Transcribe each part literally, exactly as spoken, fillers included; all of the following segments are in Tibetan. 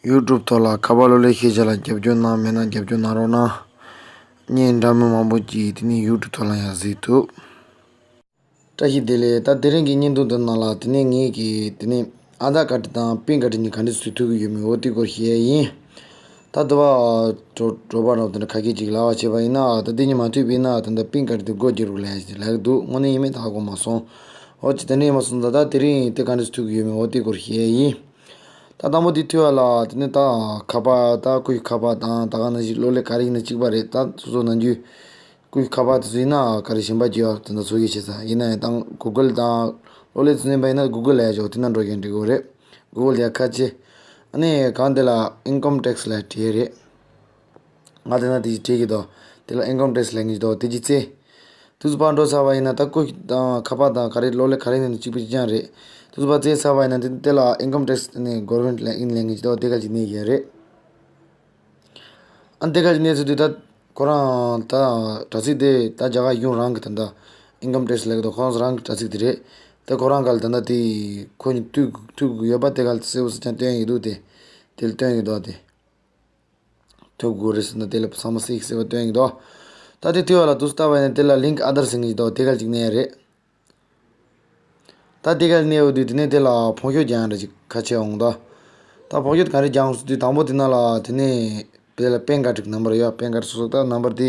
ཡུ་ཊུབ་ཐོག་ལ་ཁ་པར་གློག་ཀླད་ཤེས་བྱ་ལ་རྒྱབ་སྐྱོར་གནང་མེད་ན་རྒྱབ་སྐྱོར་གནང་རོགས་གནང་། བརྙན་འདྲ་མིན་མང་པོ་ཅིག་དེ་ནས་ཡུ་ཊུབ་ཐོག་ལ་ཡང་གཟིགས་ཐུབ། བཀྲ་ཤིས་བདེ་ལེགས། ད་དེ་རིང་གི་བརྙན་ཐུང་འདི་ནང་ལ་དེ་ནས་ངེད་ཀྱིས་དེ་ནས་ཨ་དྷར་ཀར་ཌི་དང་པེན་ཀར་ཌི་གཉིས་ག་འདྲས་སུ་ཐུག་གི་ཡོད་མེད་འོ་དེ་སྐོར་བཤད་ཡ་ཡིན། ད་དུ་བ་གྲོ་གྲོ་པ་རོགས་དེ་འདྲ་ཁ་སྐད་ཅིག་ལབ་པ་བྱས་པ་ཡིན་ན་ད་དེ་གཉིས་མ་ཐུག་པ་ཡིན་ན་ད་ལྟ་པེན་ཀར་ཌི་དེ་སྒོ་འབྱེད་རོགས་ལབ་ཡ་ཞིག་ལབ་ཀྱི་འདུག་དངོས་གནས་ཡིན་མིན་ད་ཧ་གོ་མ་སོང་། འོ་ཅི་དེ་འདྲས་ཡིན་མ་སོང་ད་ད་དེ་རིང་དེ་ག་འདྲས་སུ་ཐུག་གི་ཡོད་མེད་འོ་དེ་སྐོར་བཤད་ཡ་ཡིན། ད་དང་པོ་དེ་ཐོས་པ་ལ་དེ་ནས་ད་ཁ་པར་ད་ཁོའི་ཁ་པར་དང་ད་ག་ནང་བཞིན་གློག་ཀླད་ག་རེ་ཡིན་ན་གཅིག་པ་རེད། ད་སོ་སོ་ནང་རྒྱུ་ཁོའི་ཁ་པར་དེ་ཚོ་ཡིན་ན་ག་རེ་གཞན་པ་ཅིག་ཡོད་དེ་འདྲ་བཟོ་ཡི་བྱེད་ས་ཡིན་ན་ཡང་ད་གུ་གལ་དང་གློག་ཀླད་ཚོ་ཡིན་པ་ཡིན་ན་གུ་གལ་ལ་ཡ་ཞོག་དེ་ན་འགྲོ་མཁན་འགྲིག་གི་རེད། གུ་གལ་དེ་ཡ་ཁ་ཆེ། ཨ་ནི་གང་དེ་ལ་ཨིན་ཀམ་ཊེག་སི་ལ་བྲིས་རེད། ང་དེ་ན་དེ་བྲིས་ཀྱི་འདུག་དེ་ལ་ཨིན་ཀམ་ཊེག་སི་ལབ་མཁན་ཅིག་འདུག་དེ་ཅིག་བཙལ། དུས་ཚོད་ཕར་འགྲོ་ཚར་བ་ཡིན་ན་ད་ཁོ་དང་ཁ་པར་དང་ག་རེ་གློག་ཀླད་ག་རེ་ནས་གཅིག་པ་གཅིག་རྐྱང་རེད། དུས་ཚོད་ཕར་བཙལ་ཚར་བ་ཡིན་ན་དེ་དེ་ལ་ཨིན་ཀམ་ཊེག་སི་ནས་གོ་ཝར་མེན་ཊི་ལ་ཨིན་ལེན་གྱི་འདུག་དེ་ག་ཅིག་གནས་ཀྱི་རེད། ཨ་དེ་ག་ཅིག་གནས་ཚུལ་དུས་ད་ཁོ་རང་ད་དྲ་ཚིགས་དེ་ད་རྒྱ་གར་གཞུང་རང་གི་ད་ད་ཨིན་ཀམ་ཊེག་སི་ལབ་ཀྱི་འདུག་ཁོ་རང་རང་གི་དྲ་ཚིགས་དེ་རེད། ད་ཁོ་རང་ག་ལ་ད་ད་དེ་ཁོ་གཉིས་ཐུག་ཐུག་ཡོད་པ་དེ་ག་ལ་གསལ་པོ་གསལ་རྐྱང་སྟོན་ཡི་འདུག་དེ་དེ་ལ་སྟོན་ཡི་འདུག་དེ། ཐུག་དགོས་རེད་ཟེར་ན་དེ་ལ་ཚང་མ་སིག་ཟེར་བ་སྟོན་གྱི་འདུག་ད་དེ་ཐོས་པ་ལ་དུས་ལྟ་བ་ཡིན་ན་དེ་ལ་ལིང་ཨ་དྷར་ཟེར་གྱི་འདུག་དེ་ག་ཅིག་གནས་རེད། ད་དེ་ག་གནས་འོ་དུས་དེ་ནས་དེ་ལ་ཕོ་ཤོག་རྒྱག་ཡང་འདྲ་ཅིག་ཁ་ཆེ་འོང་ད། ད་ཕོ་ཤོག་ག་རེ་རྒྱག་འོང་ཟེར་དུས་དང་པོ་དེ་ན་ལ་དེ་ནས་དེ་ལ་པེན་ཀར་ཌི་ནམ་བར་ཡོད་པེན་ཀར་ཌི་སོ་སོ་ད་ནམ་བར་དེ་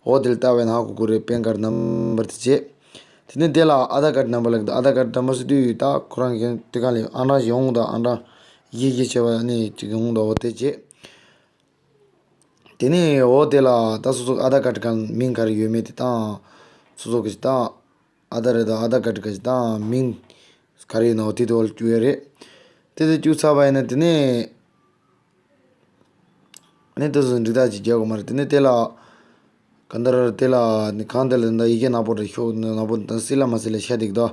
འོ་དེ་ལ་ལྟ་བའི་ནང་གོ་གོ་རེད་པེན་ཀར་ཌི་ནམ་བར་དེ་བྱས། དེ་ནས་དེ་ལ་ཨ་དྷར་ཀར་ཌི་ནམ་བར་ལ་ཨ་དྷར་ཀར་ཌི་ནམ་བར་ཟེར་དུས་ད་ཁོ་རང་གི་དེ་ག་ལ་ཨང་གྲངས་ཡོང་ད་ཨང་གྲངས་ཡི་གེ་བྱས་པ་ནས་ཅིག་ཡོང་ད་འོ་དེ་བྱས། དེ་ནས་འོ་དེ་ལ་ད་སོ་སོ་ཨ་དྷར་ཀར་ཌི་ག་མིང་ག་རེ་ཡོད་མེད་དེ་དང་། སོ་སོ་གི་ད་ཨ་དྷར་རེད་ད་ཨ་དྷར་ཀར་ཌི་ག་ཅིག་དང་མིང་ག་རེ་ཡོད་ན་འོ་དེ་དེ་འོ་ལ་བཅུག་ཡ་རེད། དེ་དེ་བཅུག་ཚར་བ་ཡིན་ན་དེ་ནས་ཨ་ནི་དེ་ཚོ་འགྲིག་ཐག་ཅིག་རྒྱག་དགོས་མ་རེད། དེ་ནས་དེ་ལ་ག་འདར་དེ་ལ་ནི་གང་དེ་ལ་ད་ཡི་གེ་ནག་པོ་རེད་ཤོག་ནག་པོ་ད་སིལ་ལ་མ་སིལ་ལ་ཤ་འདུག་ད།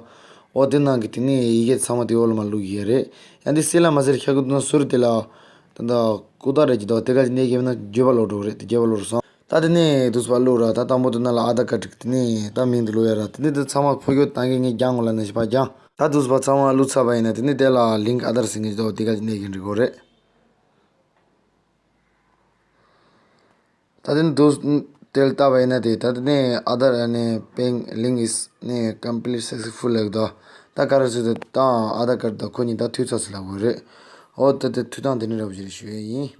འོ་དེ་ནང་གི་དེ་ནས་ཡི་གེ་ཚང་མ་དེ་འོ་ལ་མ་བླུག་ཡས་རེད། ཡང་དེ་སིལ་ལ་མ་སིལ་ལ་ཤ་ཀུ་ན་ཟུར་དེ་ལ་ད་ད་ཀུ་ད་རེད་ཀྱི་ད་དེ་ག་ཅིག་གནས་ཀྱི་ན་བརྗོད་པ་ལོག་འགྲོ་རེད་དེ་བརྗོད་པ་ལོག་སོང་། ད་དེ་ནས་དུས་ཚོད་བླུག་ར་ད་དང་པོ་དེ་ན་ལ་ཨ་དྷར་ཀར་ཌི་དེ་ནས་ད་མིང་དེ་བླུག་ཡ་ར་དེ་ནས་དེ་ཚང་མ་ཕོ་ཤོག་བཏང་གི་ངས་རྒྱང་ངོ་ལ་ནས་ཞིབ་པ་རྒྱང་ད་དུས་ཚོད་ཚང་མ་བླུག་ཚར་བ་ཡིན་ན་དེ་ནས་དེ་ལ་ལིང་ཨ་དྷར་ཟེར་གྱི་ད་དེ་ག་ཅིག་གནས་ཀྱི་འགྲིག་གོ་རེད། ད་དེ་ནས་དུས་དེ་ལ་ལྟ་བ་ཡིན་ན་དེ་ད་དེ་ནས་ཨ་དྷར་ཨ་ནས་པེན་ལིང་ཨིས་ནས་ཀམ་པི་ལིཊ་སག་སེ་སི་ཕུལ་ལབ་ཀྱི་འདུག་ད་ག་རེ་ཟེར་དུས་ད་ཨ་དྷར་ཀར་ཌི་དང་ཁོ་གཉིས་ད་མཐུད་ཚར་ཟེར་ལབ་དགོས་རེད། འོ་ད་དེ་མཐུད་སྟངས་དེ་འདྲ་འདྲ་པོ་ཞིག་རེད་ཞུ་ཡས་ཡིན།